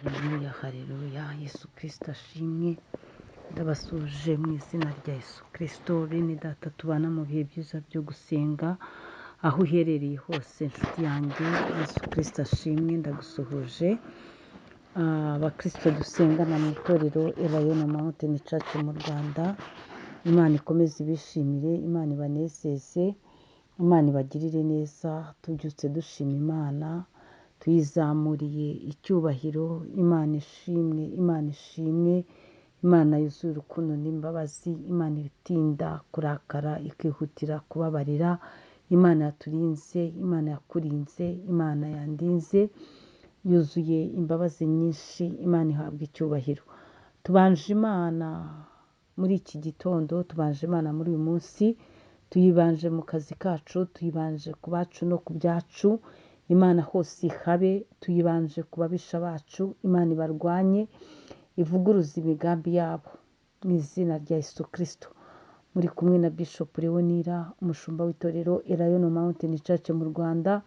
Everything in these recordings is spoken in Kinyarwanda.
Haleluya, haleluya, Yesu Kristo ashimwe. Ndabasuhuje mu izina rya Yesu Kristo. Bene data tubana mu bihe byiza byo gusenga, aho uherereye hose inshuti yanjye, Yesu Kristo ashimwe, ndagusuhuje. Abakristo dusengana mu itorero Elayono Mountain Church mu Rwanda, Imana ikomeze ibishimire, Imana ibanezeze, Imana ibagirire neza. Tubyutse dushima Imana, tuyizamuriye icyubahiro. Imana ishimwe, Imana ishimwe, Imana yuzuye urukundo n'imbabazi, Imana itinda kurakara ikihutira kubabarira, Imana yaturinze, Imana yakurinze, Imana yandinze, yuzuye imbabazi nyinshi. Imana ihabwa icyubahiro. Tubanje Imana muri iki gitondo, tubanje Imana muri uyu munsi, tuyibanje mu kazi kacu, tuyibanje ku bacu no ku byacu. Imana hose ihabe, tuyibanje ku babisha bacu, Imana ibarwanye, ivuguruze imigambi yabo mu izina rya Yesu Kristo. Muri kumwe na Bishop Leonira, umushumba w'itorero Elayono Mountain Church mu Rwanda.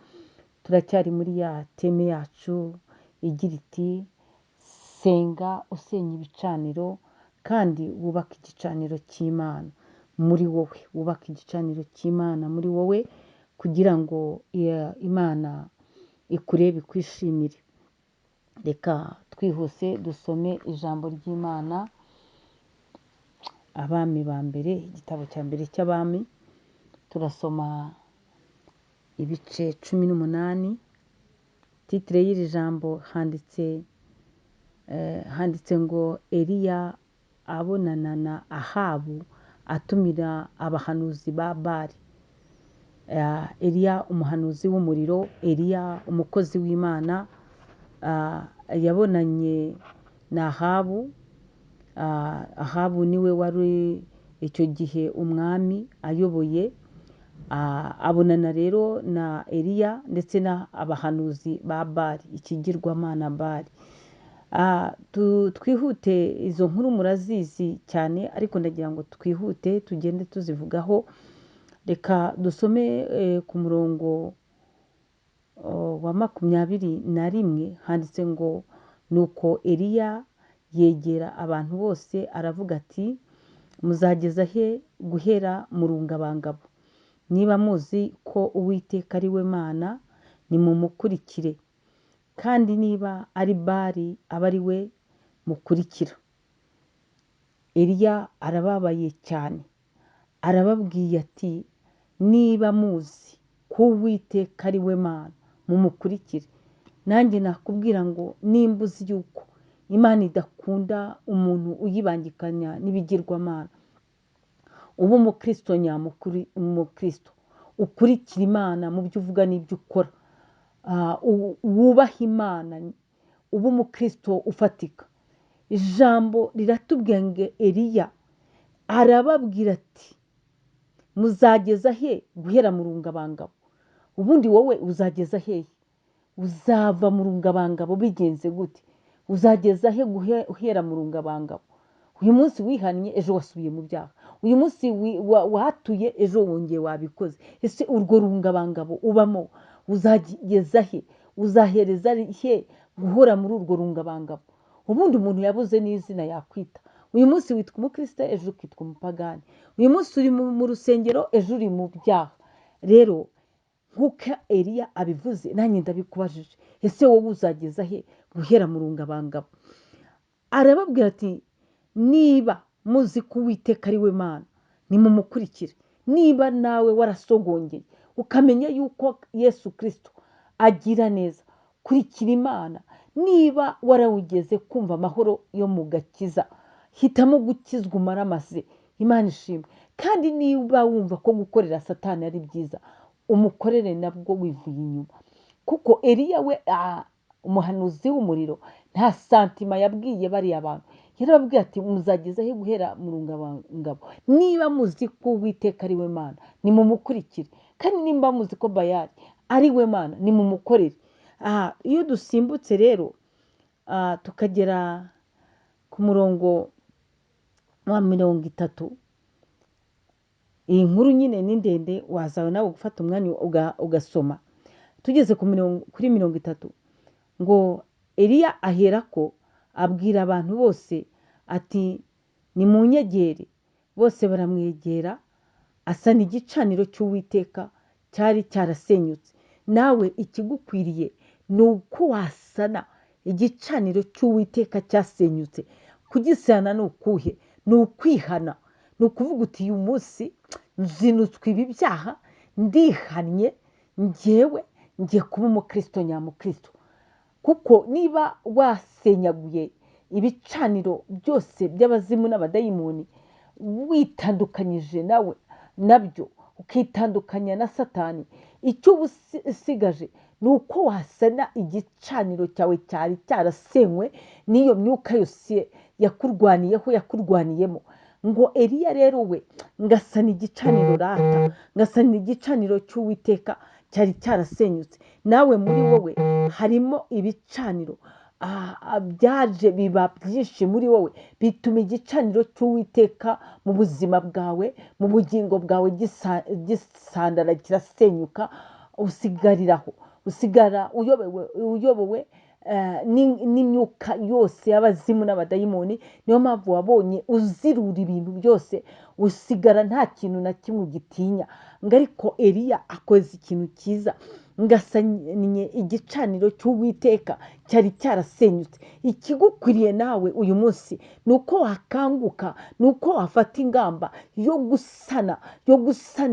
Turacyari muri ya teme yacu igira iti: senga usenya ibicaniro kandi wubake igicaniro cy'Imana muri wowe, wubake igicaniro cy'Imana muri wowe kugira ngo Imana ikurebe ikwishimire. Reka twihuse dusome ijambo ry'Imana, Abami ba mbere, igitabo cya mbere cy'Abami, turasoma ibice 18. Titre y'iri jambo handitse ngo Eliya abonana na Ahabu atumira abahanuzi ba Bali. Eliya umuhanuzi w'umuriro, Eliya umukozi w'Imana, yabonanye na Ahabu. Ahabu niwe wari icyo gihe umwami ayoboye. Abonana rero na Eliya ndetse n'abahanuzi ba Bali, ikigirwamana Bali. Twihute, izo nkuru murazizi cyane, ariko ndagira ngo twihute tugende tuzivugaho. Reka dusome ku murongo wa 21, handitse ngo: nuko Eliya yegera abantu bose aravuga ati: muzageza he guhera mu rungabangabo? Niba muzi ko Uwiteka ari we Mana, nimumukurikire, kandi niba ari Bali abe ari we mukurikira. Eliya arababaye cyane, arababwiye ati: niba muzi ko Uwiteka ari we Mana, mumukurikire. Nanjye nakubwira ngo nimba uzi yuko Imana idakunda umuntu uyibangikanya n'ibigirwamana, uba umukristo nyamukuri, umukristo ukurikira Imana mu byo uvuga n'ibyo ukora, wubaha Imana, uba umukristo ufatika. Ijambo riratubwira ngo Eliya arababwira ati: muzageza he guhera mu rungabangabo? Ubundi wowe uzageza hehe? Uzava mu rungabangabo bigenze gute? Uzageza he guhera mu rungabangabo? Uyu munsi wihannye, ejo wasubiye mu byaha. Uyu munsi watuye, ejo wongeye wabikoze. Ese urwo rungabangabo ubamo uzageza he? Uzahereza he guhora muri urwo rungabangabo? Ubundi umuntu yabuze n'izina yakwita. Uyu munsi witwa umukristo, ejo ukitwa umupagani. Uyu munsi uri mu rusengero, ejo uri mu byaha. Rero nk'uko Eliya abivuze, nanjye ndabikubajije, ese wowe uzageza he guhera mu rungabangabo? Arababwira ati: niba muzi ko Uwiteka ari we Mana, nimumukurikire. Niba nawe warasogongeye ukamenya yuko Yesu Kristo agira neza, kurikira Imana. Niba warawugeze kumva amahoro yo mu gakiza, hitamo gukizwa umaramaze. Imana ishimwe. Kandi niba wumva ko gukorera Satani ari byiza, umukorere nabwo wivuye inyuma. Kuko Eliya we, umuhanuzi w'umuriro, nta sentiment yabwiye bariya bantu. Yarababwiye ati: muzageza he guhera mu rungabangabo? Niba muzi ko Uwiteka ari we Mana, nimumukurikire. Kandi nimba muzi ko Bayali ari we Mana, nimumukorere. Iyo dusimbutse rero, tukagera ku murongo wa 30, iyi nkuru nyine ni ndende, wazawe nawe gufata umwanya ugasoma. Tugeze kuri 30 ngo Eliya aherako abwira abantu bose ati nimunyegere. Bose baramwegera, asana igicaniro cy'Uwiteka cyari cyarasenyutse. Nawe ikigukwiriye ni uko wasana igicaniro cy'Uwiteka cyasenyutse. Kugisana ni ukuhe? Ni ukwihana. Ni ukuvuga uti uyu munsi nzinutswe ibi byaha, ndihannye, njyewe ngiye kuba umukristo nyamukristo. Kuko niba wasenyaguye ibicaniro byose by'abazimu n'abadayimoni, witandukanyije nawe nabyo, ukitandukanya na Satani, icyo uba usigaje ni uko wasana igicaniro cyawe cyari cyarasenywe n'iyo myuka yose yakurwaniyeho, yakurwaniyemo. Ngo Eliya rero we ngasana igicaniro rata, ngasana igicaniro cy'Uwiteka cyari cyarasenyutse. Nawe muri wowe harimo ibicaniro byaje biba byinshi muri wowe, bituma igicaniro cy'Uwiteka mu buzima bwawe, mu bugingo bwawe gisandara, kirasenyuka, usigariraho, usigara uyobowe n'imyuka yose y'abazimu n'abadayimoni. Niyo mpamvu wabonye uzirura ibintu byose, usigara nta kintu na kimwe ugitinya. Ngo ariko Eliya akoze ikintu cyiza, ngasanye igicaniro cy'Uwiteka cyari cyarasenyutse. Ikigukwiriye nawe uyu munsi ni uko wakanguka, ni uko wafata ingamba yo gusana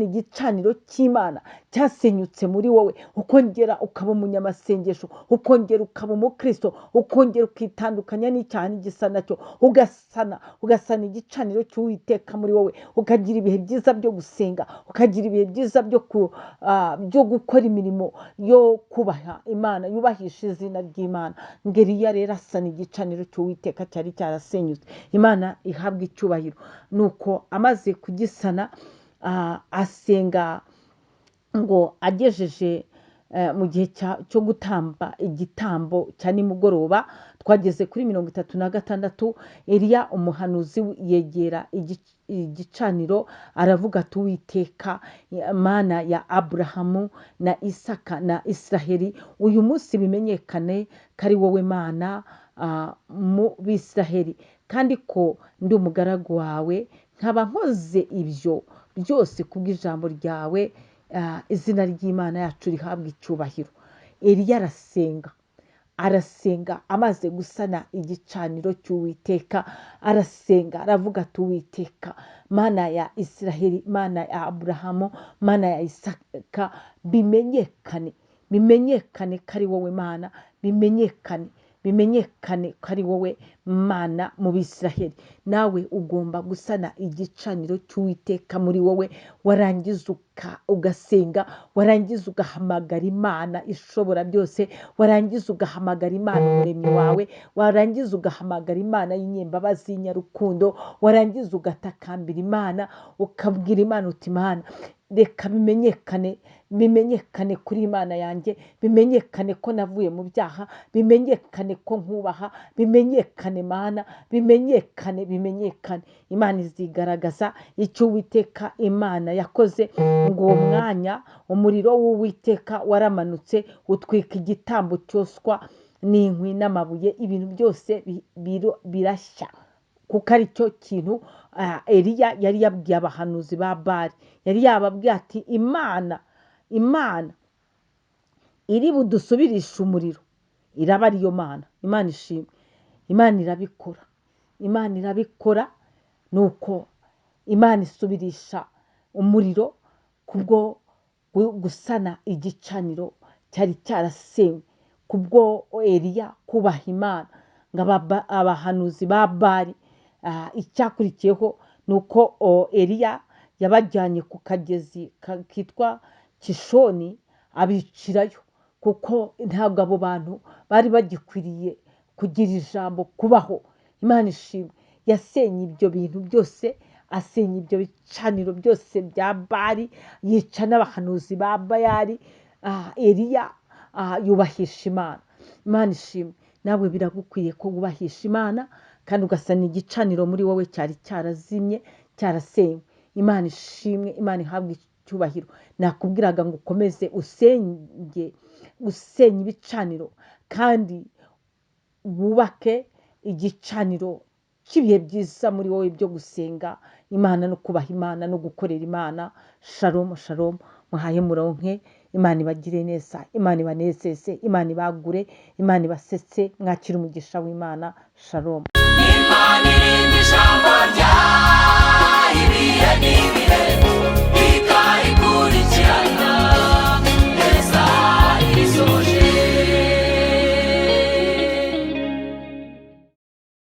igicaniro cy'Imana cyasenyutse muri wowe, ukongera ukaba umunyamasengesho, ukongera ukaba umukristo, ukongera ukitandukanya n'icyaha n'igisa nacyo, ugasana igicaniro cy'Uwiteka muri wowe, ukagira ibihe byiza byo gusenga, ukagira ibihe byiza byo gukora imirimo yo kubaha Imana, yubahisha izina ry'Imana. Ngo Eliya rero asana igicaniro cy'Uwiteka cyari cyarasenyutse. Imana ihabwa icyubahiro. Nuko amaze kugisana, asenga ngo agejeje mu gihe cyo gutamba igitambo cya nimugoroba, twageze kuri 36, Eliya umuhanuzi yegera igicaniro aravuga ati Uwiteka Mana ya Aburahamu na Isaka na Israheli, uyu munsi bimenyekane ko ari wowe Mana mu Bisiraheli, kandi ko ndi umugaragu wawe, nkaba nkoze ibyo byose kubw'ijambo ryawe. Izina ry'Imana yacu rihabwa icyubahiro. Eliya arasenga amaze gusana igicaniro cy'Uwiteka, arasenga aravuga ati Uwiteka Mana ya Israheli, Mana ya Aburahamu, Mana ya Isaka, bimenyekane, bimenyekane ko ari wowe Mana, bimenyekane ko ari wowe Mana mu Bisiraheli. Nawe ugomba gusana igicaniro cy'Uwiteka muri wowe, warangiza ugasenga, warangiza ugahamagara Imana ishobora byose, warangiza ugahamagara Imana umuremyi wawe, warangiza ugahamagara Imana y'inyembabazi y'inyarukundo, warangiza ugatakambira Imana, ukabwira Imana uti Mana reka bimenyekane, bimenyekane kuri Imana yanjye, bimenyekane ko navuye mu byaha, bimenyekane ko nkubaha, bimenyekane Mana, bimenyekane, bimenyekane. Imana izigaragaza icyo Uwiteka Imana yakoze. Ngo uwo mwanya umuriro w'Uwiteka waramanutse utwika igitambo cyoswa n'inkwi n'amabuye, ibintu byose birashya, kuko ari cyo kintu Eliya yari yabwiye abahanuzi ba Bali. Yari yababwiye ati Imana iri budusubirishe umuriro, iraba ariyo Mana. Imana ishimwe, Imana irabikora, Imana irabikora. Nuko Imana isubirisha umuriro kubwo gusana igicaniro cyari cyarasenywe, kubwo Eliya kubaha Imana. Ngo abahanuzi ba Bali, icyakurikiyeho ni uko Eliya yabajyanye ku kagezi kitwa Kishoni, abicirayo, kuko ntabwo abo bantu bari bagikwiriye kugira ijambo kubaho. Imana ishimwe, yasenye ibyo bintu byose, asenya ibyo bicaniro byose bya Bali, yica n'abahanuzi ba Bayali. Eliya yubahisha Imana. Imana ishimwe, nawe biragukwiye ko wubahisha Imana, kandi ugasana igicaniro muri wowe cyari cyarazimye, cyarasenywe. Imana ishimwe, Imana ihabwe icyubahiro. Nakubwiraga ngo ukomeze usenge, usenye ibicaniro, kandi Wubake igicaniro cy'ibihe byiza muri wowe byo gusenga Imana no kubaha Imana no gukorera Imana. Shalom, shalom. Muhaye muronke. Imana ibagire neza, Imana ibanezeze, Imana ibagure, Imana ibasetse. Mwakire umugisha w'Imana. Shalom. Imana irinda ijambo ryayo ibihe n'ibihe.